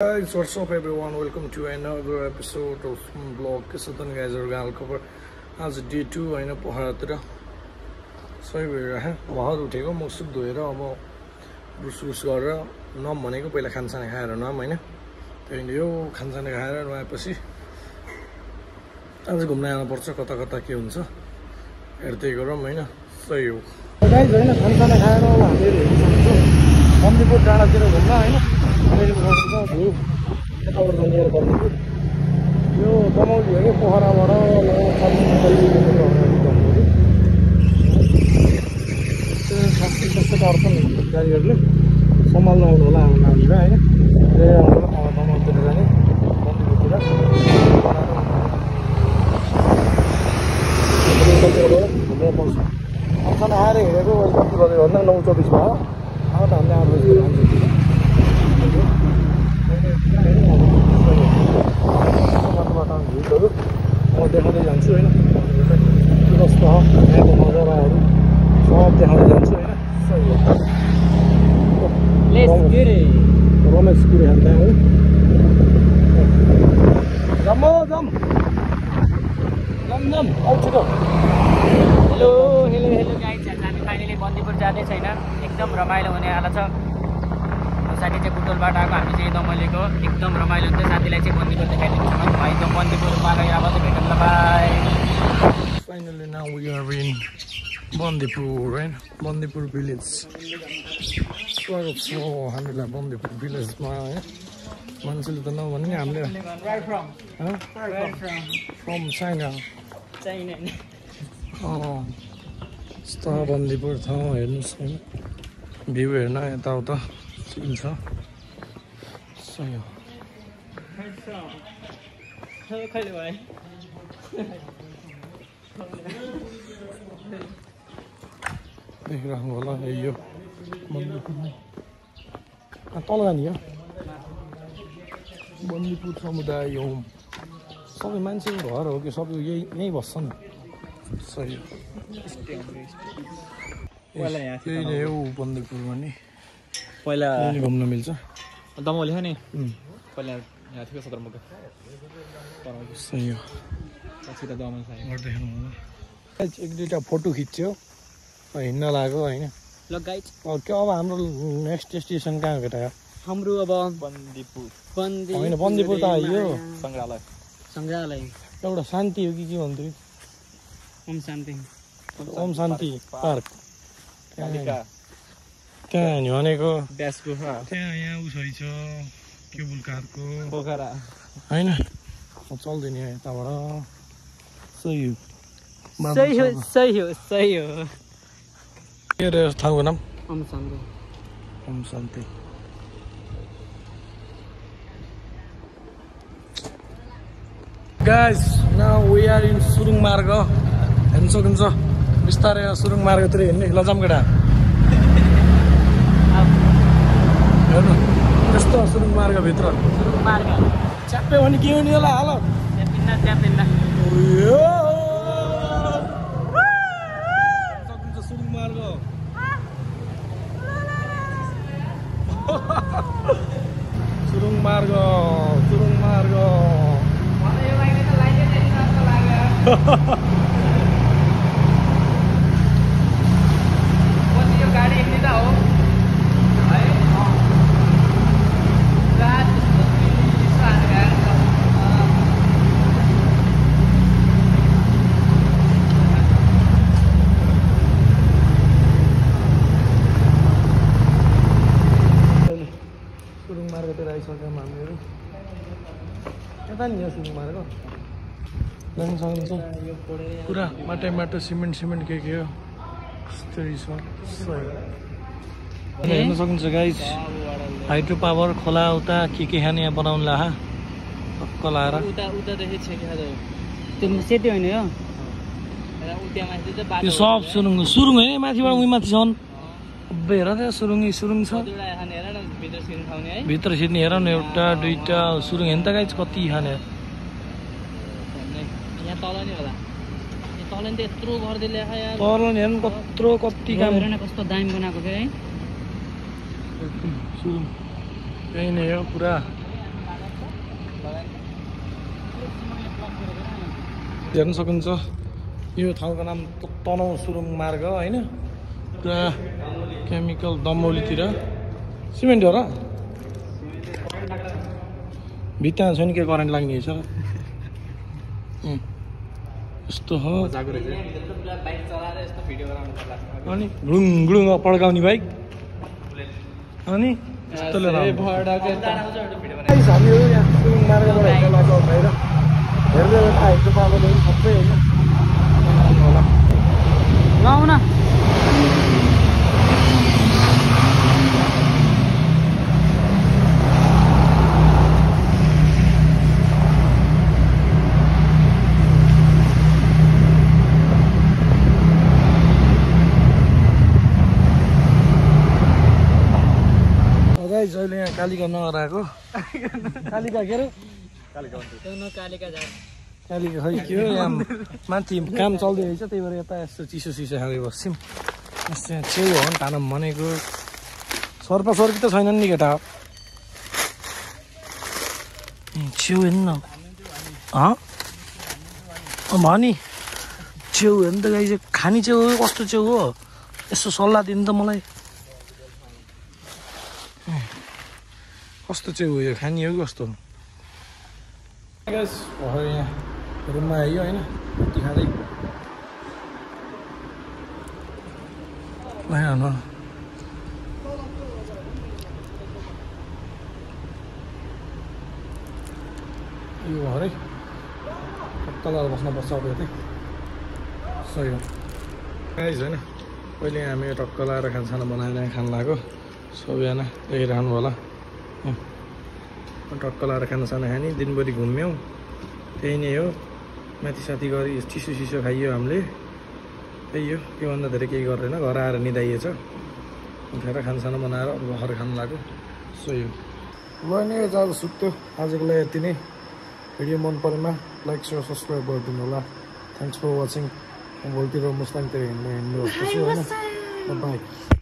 Guys, what's up everyone? Welcome to another episode of vlog. This is the guys are gonna cover as day 2 I know pohara so we're bahar utheko mosuk doera aba brush गरेर नम भनेको पहिला खानसाने खाएर नम हैन त्यसैले यो खानसाने खाएर नुहाएपछि आज घुम्न आउनु पर्छ कता कता के हुन्छ हेर्दै गरौँ हैन सही हो गाइस हैन खानसाने खाएर हामीहरु हेर्न सक्छौं मन्दिरपुर डाँडातिर घुम्न हैन यो दमौली हो कि पोखराबाट जस्तो गर्छन् गाडीहरूले सम्हाल्नु आउनु होला हाम्रो नानीलाई होइन दमौलीतिर जाने मन्दिरतिर घुम्न पाउँछ खाना आएर हिँडेको कति बजे भन्दा 9:24 भयो अब त हामीले 8 बजी जान्छौँ म देखाउँदै जान्छु होइन के कस्तो हो यहाँको नजाराहरू सब देखाउँदै जान्छु होइन रमेश गिरी हाल्दा हो जम आउँछु हेलो गाइज हामी फाइनली बन्दीपुर जाँदै छैन एकदम रमाइलो हुने आला छ साथी चाहिँ बुटोलबाट आएको हामी चाहिँ दमौलीको एकदम रमाइलो हुन्छ साथीलाई चाहिँ बन्दीपुर देखाइदिनु भाइ त बन्दीपुर बाह्र अब चाहिँ भेटौँ ल by Finally now we are in Bandipur, right? Bandipur village. स्वागत छ हामीलाई बन्दीपुर भिलेजमा है मान्छेले त नभने नि हामीले फ्रम चाइना यस्तो बन्दीपुर ठाउँ हेर्नुहोस् होइन भ्यू हेर्न यताउता चिन्छ सही हो देखिराख्नु होला यो बन्दीपुर तल जाने हो बन्दीपुर समुदाय हो सबै मान्छेको घर हो कि सबै यहीँ बस्छन् सही हो त्यही नै हो बन्दीपुरमा नि पहिला घुम्न मिल्छ दमौली हो नि पहिला यहाँ थियो सदरमुकाम सही हो एक दुईवटा फोटो खिच्यो हिँड्न लाग्यो होइन ल गाइज के अब हाम्रो नेक्स्ट स्टेसन कहाँ हो केटा हाम्रो अब बन्दीपुर होइन बन्दीपुर त आइयो सङ्ग्रहालय एउटा शान्ति हो कि के भन्थ्यो ओम शान्ति पार्क त्यहाँ नि भनेको त्यहाँ यहाँ उसै छ केबुल कारको पोखरा होइन चल्दैन यताबाट सही हो के रे ठाउँको नाम ओम शान्ति Guys, now we are in सुरुङ मार्ग हेर्न सकिन्छ बिस्तारै सुरुङ मार्गतिर हिँड्ने लजाम केटा हेर्नु त्यस्तो सुरुङ मार्गभित्र च्याप्पे भने के हुने होला हाल सकिन्छ सुरुङ मार्ग सुरुङ मार्ग गाडी हिँड्दा हो सुरुङ मार्गतिर आइसक्यौँ हामीहरू यता नि हो सुरुङ मार्ग जान सक्नुहुन्छ पुरा माटो सिमेन्ट के हो यस्तै छ हेर्न सक्नुहुन्छ गाइस हाइड्रो पावर खोला उता के खाने यहाँ बनाउनु ला टक्क लाएर सेती होइन यो सब सुरुङ है माथिबाट उही माथि छन् अब हेर त सुरुङ छ भित्र छिर्ने हेर न एउटा दुईटा सुरुङ हेर्नु त गाइस कति खाने तल नि होला तल नि त्यत्रो गर्दै ल्याखा यार तल नि हेर्नु कति काम हेर न कस्तो दामी बनाएको के है सुरुङ यही नै हो पुरा हेर्न सकिन्छ यो ठाउँको नाम तनहुँ सुरुङ मार्ग होइन पुरा केमिकल दमौलीतिर सिमेन्ट हो र भित्ता छ नि के करेन्ट लाग्ने रहेछ यस्तो हो अनि घुडुङ घुडुङ पड्काउने बाइक अनि यस्तो लिएर हामीहरू यहाँ सुरुङ मार्गबाट हेर्न लाग्यो बाहिर हेर्दै आएको पाएको सबै होइन होला लाउन अहिले यहाँ कालिका नगर आएको कालिका के अरे कालिका खै के हो यहाँ माथि काम चल्दै रहेछ त्यही भएर यता यस्तो चिसो चिसो खाँदै बस्छौँ यस्तो यहाँ छेउ हो नि तानम भनेको सर्पा सर्की त छैनन् नि केटा छेउ हेर्नु न भनी छेउ हेर्नु त गाई चाहिँ खाने छेउ हो कस्तो छेउ हो यसो सल्लाह दिनु त मलाई कस्तो चाहिँ उयो खानी हो कस्तो भर्खर यहाँ रुममा आइयो होइन रोटी खाँदै भइहाल्नु यो भर्खरै टक्क लगाएर बस्नुपर्छ अब यतै सही हो गाइस होइन पहिले हामी टक्क लगाएर खानसाना बनाएर खानु लाग्यो सबैजना देखिरहनु होला टक्क लगाएर खानासाना खाने दिनभरि घुम्यौँ त्यही नै हो माथि साथी गरी चिसो चिसो खाइयो हामीले त्यही हो त्योभन्दा धेरै केही गर्दैन घर आएर निदाइएछ उठेर खानसाना बनाएर अब भर्खर खानु लाग्यो सही हो ल नै आज सुत्यो आजको लागि यति नै भिडियो मन परेमा लाइक सेयर सब्सक्राइब गरिदिनु होला थ्याङ्क्स फर वाचिङ भोलितिर मुस्ताङतिर हिँड्नु होइन बाई